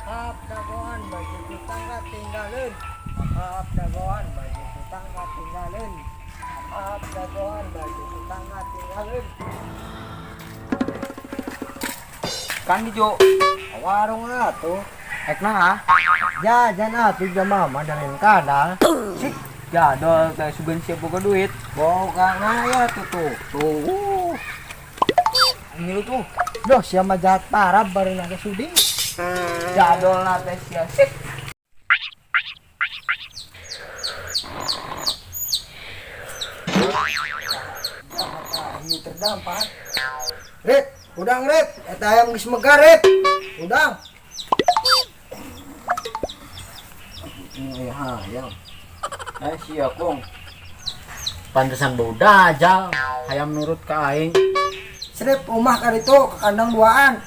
Kakap dagoan baju tetangga tinggalin. Kakap dagoan baju tetangga tinggalin. Kakap dagoan baju tetangga tinggalin. Kan di Jo. Warung atuh. Ek nah. Jajan atuh jama mama dari kadal. Sik, jadol teh sugan siap boga duit. Boga ngaya tuh tuh. Tuh. Ngilu tuh. Duh, siapa jahat parah baru naga sudi. Jadol na teh sia sik. Ini terdampar. Rip, udang Rip, eta ayam geus megar Rip. Udang. Ini hayam. Eh sia kong. Pantesan bau dajal, hayam nurut ka aing. Srip umah ka ditu ke kandang duaan.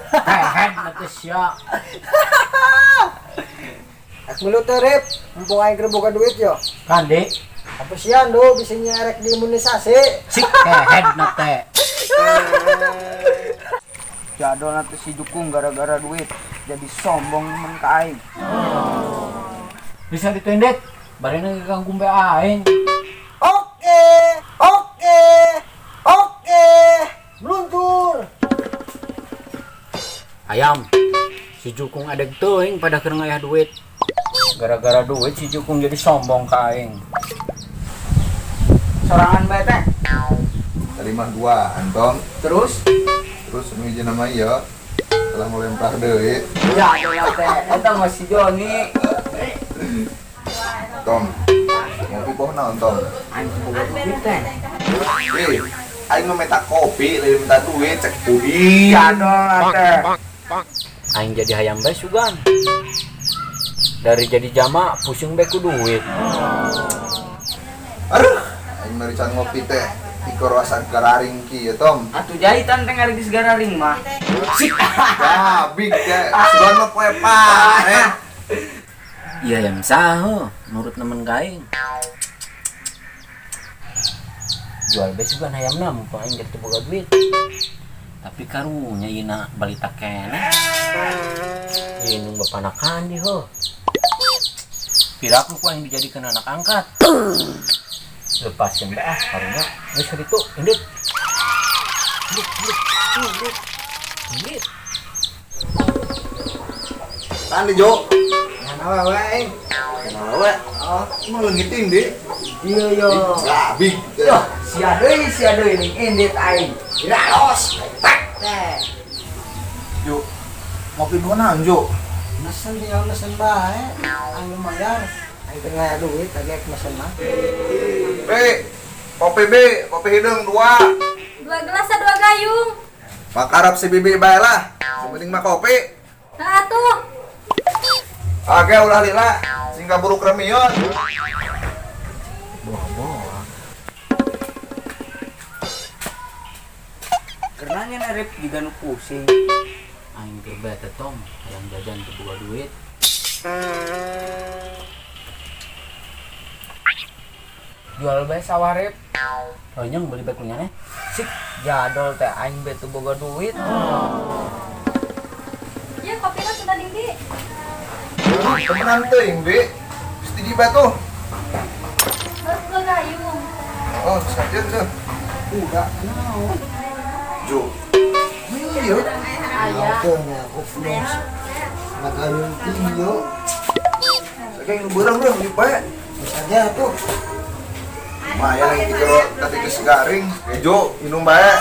Hehet mah sia. Ek milu teh Rip, mumpung aing keur boga duit yo. Kandi, Apa sian do bisa nyerek di imunisasi. sik hehet na teh. Jadol na teh si Jukung gara-gara duit jadi sombong men ka aing. Bisa ditendet, barena ganggu be aing. Oke, oke, oke. Meluncur. Ayam, si Jukung adeg teuing pada keur ngayah duit. Gara-gara duit si Jukung jadi sombong ka aing. Sorangan bae teh. Tadi mah dua, Antong. Terus Terus nu hiji nama ieu telah melempar deui. jadol na teh eta mah si Joni. Tom. Ngopi poho naon, Tom? Aing teu boga duit teh. Eh, aing mah minta kopi, lain minta duit, cek puding. Jadol na teh. Aing jadi hayam bae sugan. Dari jadi jama pusing bae ku duit. Aduh, aing mah rican ngopi teh. Tikor asa gararing kieu, Tom. Atuh jahitan teh ngaregis gararing mah. Sik. Gabig teh, sugan mah poe pare. Iya ayam saho, nurut nemen ka aing. Jual bae sugan hayamna mumpung aing jadi teu boga duit. Tapi karunya ieu balita keneh. Ieu nu bapana kandi heuh. Piraku ku aing dijadikeun anak angkat. Lepasin bae ah karunya. Geus kitu, indit. Indit, indit, indit. Indit. Tandi, Jo. Ngan awewe aing. Kenapa we? Oh, Emang leungit indi. iya yo. Gabig teh. Yoh, sia deui ning indit aing. Diralos. Tek teh. Jo. Ngopi dua naon, Jo? Mesen tinggal mesen bae. Aing lumayan. Aing teu ngaya duit tadi aing mesen mah. B, kopi B, kopi hidung dua. Dua gelas dua gayung. Makarap si bibi bae lah. Yang penting mah kopi. Nah atuh. Oke, ulah lila. Sing kaburu kremion. Boa-boa. Kerenanya narip juga nu pusing. Aing teh bae teh Tom, hayang jajan teu boga duit. Jual bae sawah Rip. Onyong beli bae kunyane. Sik, jadol teh aing bae teu boga duit. Ya kopinya sudah dingdi. Temenan teuing, Bi. Setuju bae tuh. Harus dua gayung. Oh, saja tuh. Udah naon. Jo. Iya. Ayah. Oke, nya goblok. Nagayung tiyo. Saya yang beurang beureum di bae. Bisa aja tuh. Lumayan yang dikira tadi geus garing. Jo, minum bae.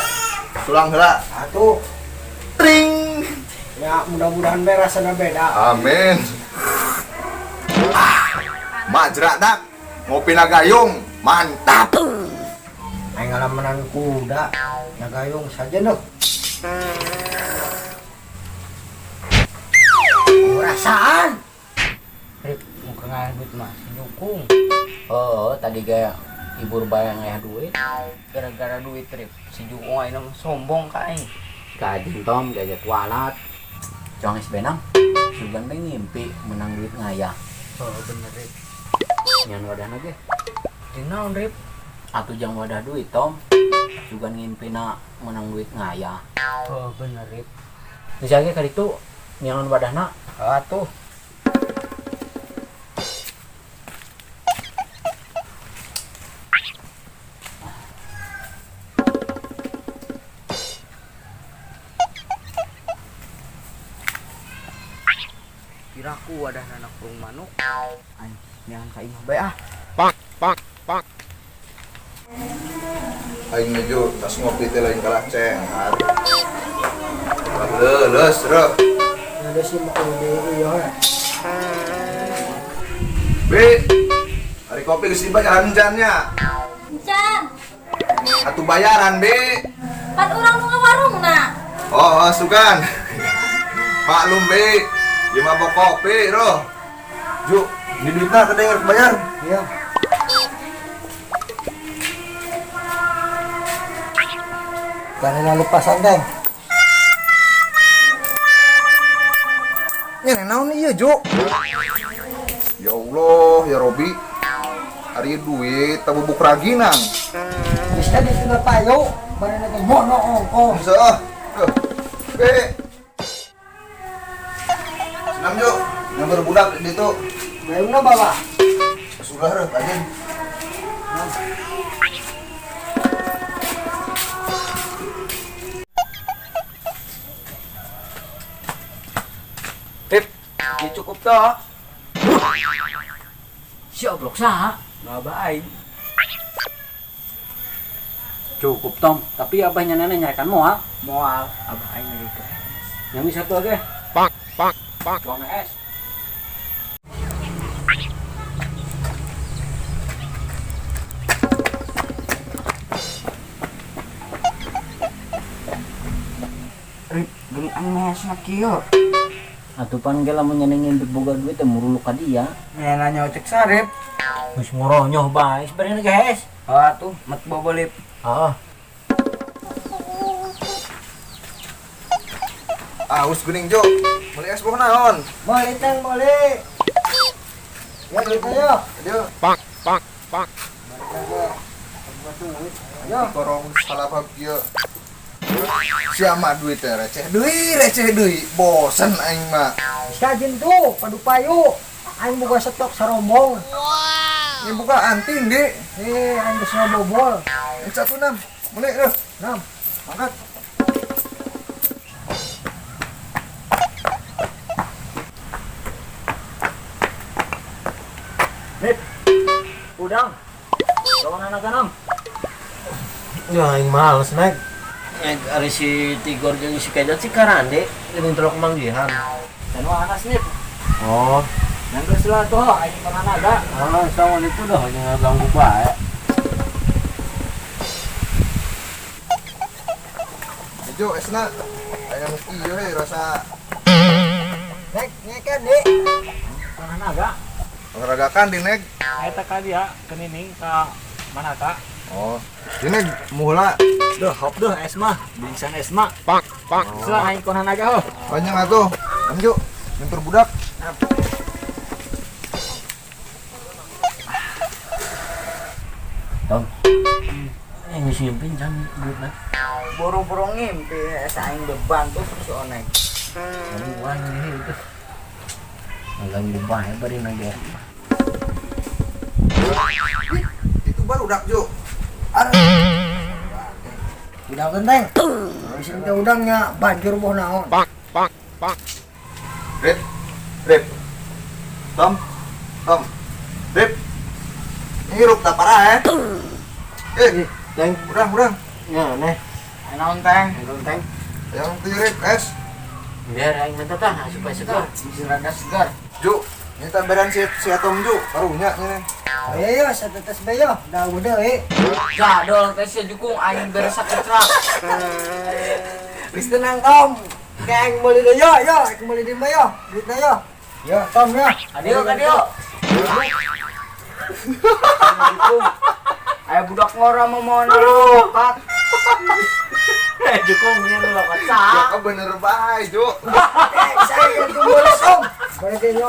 Tulang heula. Atuh. Tring. Ya mudah-mudahan bae rasana beda. Amin. Majra dak. Ngopi nagayung, mantap. Aing ngalamanan kuda. Nagayung saja noh. Rasaan. Rip, muka ngaya duit mah si Jukung. Oh, tadi gaya ibur bayang ngayah duit. Gara-gara duit Rip, si Jukung aing mah sombong ka aing. Kajing Tom gaya kualat. Congis benang. Sugan bae ngimpi menang duit ngayah. Oh, bener Rip. Nyan wadahna ge. Jeung naon Rip? Atuh jang wadah duit Tom. Sugan ngimpina menang duit ngayah. Oh, bener Rip. Misalnya kali itu nyangan wadahna Atuh. Kiraku wadah nanak burung manuk. Aing neangan ka imah bae ah. Pak pak pak. Aing mejo tas ngopi teh lain kalah cengar. Leuleus reuh. Ada sih mau deui ieu ha. Bi. Ari kopi geus dibayaran encan nya. Encan. Atuh bayaran, Bi. Pan urang nu ngawarungna. Oh, sugan. Maklum, Bi. Ieu mah bok kopi, roh. Ju, ini duitna kada yang harus bayar. Iya. Karena lepasan teh. Nya naon ieu, Ju? Ya Allah, ya Robi. Ari duit tabubuk raginang. Geus tadi sudah payu, barena teh mono ongko. Heuh. Be. Senam, Ju. Nyamper budak di ditu. Gayungna bawa. Sudah reuh anjing. Pip, ini cukup toh. Si oblok saha? Ngaba aing. Cukup Tom, tapi abahnya nenek nyarekan moal. Moal, abah aing lagi ke. Yang satu aja. Pak pak pak. Tuang es. Rip, geuning aing mehesna kieu. Atuh pan ge lamun nyenengin boga duit teh muruluk ka dia. Nya nanya cek sarip. Geus ngoronyoh bae, sebenarnya ge hees. Oh, atuh mat bobolip. Heeh. Aus geuning, Jo. Meuli es buah naon? Meuli teh meuli. Ya duitna yo. Aduh. Pak pak pak. Yo. Korong salah kieu. Siapa duit teh receh deui, bosen aing mah. Sajin tuh padu payu. Aing boga stok sarombong. Ini buka anting, Di. Aing geus ngabobol. Satu enam. Mulai reuh. Nam. Angkat. Nip. Udang. Lawan anak kanam. Ya aing males, Nek. Nek ari si Tigor jeung si Kejat si Karande geuning telok manggihan. Dan anas Nip. Oh, Nanggeus lah tuh, aing pananaga. Ah, sama itu dah hanya ganggu bae. Jo, esna. Aya nu ieu he rasa Nek, nyekan, Dik. Pananaga. olahraga di Nek. Eta ka dia kenining ka mana ka? Oh, ini muhula Duh, hop duh es mah, bingsan es mah. Pak pak. Selah aing konanaga ho. Banyak atuh. Lanjut, nyemper budak. Tom. Geus nyimpen jam duitna. Boro-boro ngimpi es aing dibantu terus onek. Aduh, wah ini itu. Ngaganggu bae bari nage. Itu baru dak, Jo. Udang genteng. Bisa teh udangnya banjur boh naon. Pak pak pak. Rip. Rip. Tom. Tom. Rip. Ngirup tak parah eh. Teng, Urang. Ya, neh. Naon teng? Naon teng? Yang tirip es. Biar aing minta tah supaya segar. Bisa rada segar. Ju, ini tambahan si si Atom Ju, karunya ini. Ayo yo, satetes bae yo. Dah udah eh. Jadol teh sia jukung aing beresak kecrak. Wis tenang Tom. Kayak aing meuli deui yo, yo, aing meuli deui mah yo. Duitna yo. Yo, Tom yo. Adio adio. Ayo budak ngora mau mau lokat. Jukung nya nu lokat Ya kau bener bae, Ju. Saya yang boleh Tom. Boleh ke yo.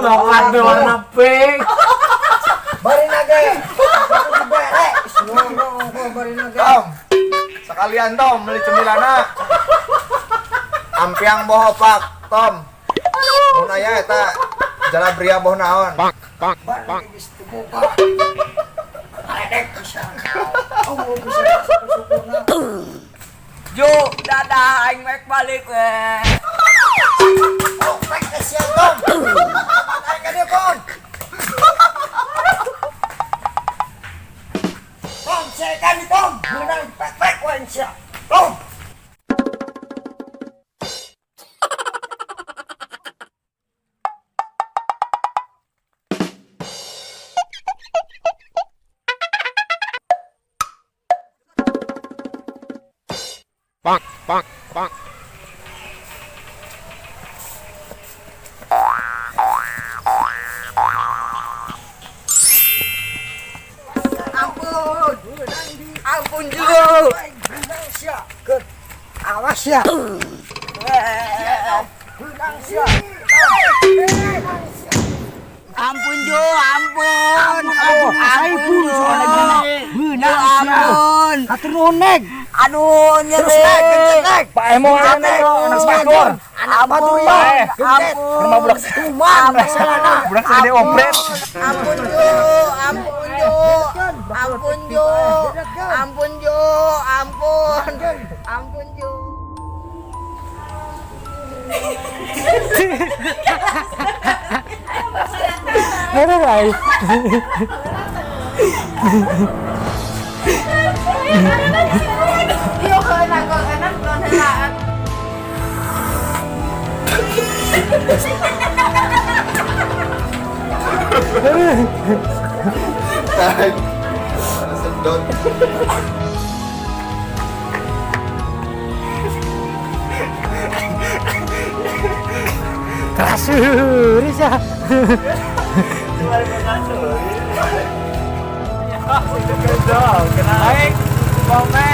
Lokat berwarna pink. Bari nage. Dibere. No, bari nage. Tom. Sekalian Tom beli cemilana. Ampiang bohopak. Tom. Mun aya eta jalabria boh naon. Balik geus teu boga. Ledek pisan. Oh, bisa syukur-syukurna. Ju, dadah aing mek balik we. Oh, pek teh sia Tom. Aing ka dieu kon. Tom, sekan di Tom. Meunang pek-pek wae sia. Tom. Ampun. Ampun Ju. Meunang sia. Keur. Awas sia. Meunang sia. Ampun Ju, ampun. Ampun, ampun Ju. Meunang sia. Ampun. Hatur nuhun neg. Aduh, nyeri. Terus neg, gencet neg. Pak Emo anak anak sepakor. Anak Batur ampun. ya. Ampun. Rumah budak Kuman masalahna. budak saya diopret. Ampun Ju, ampun Ju. Ampun Ju. Ampun Ju, ampun. Ampun Ju. Tai. Sedot. Like, comment,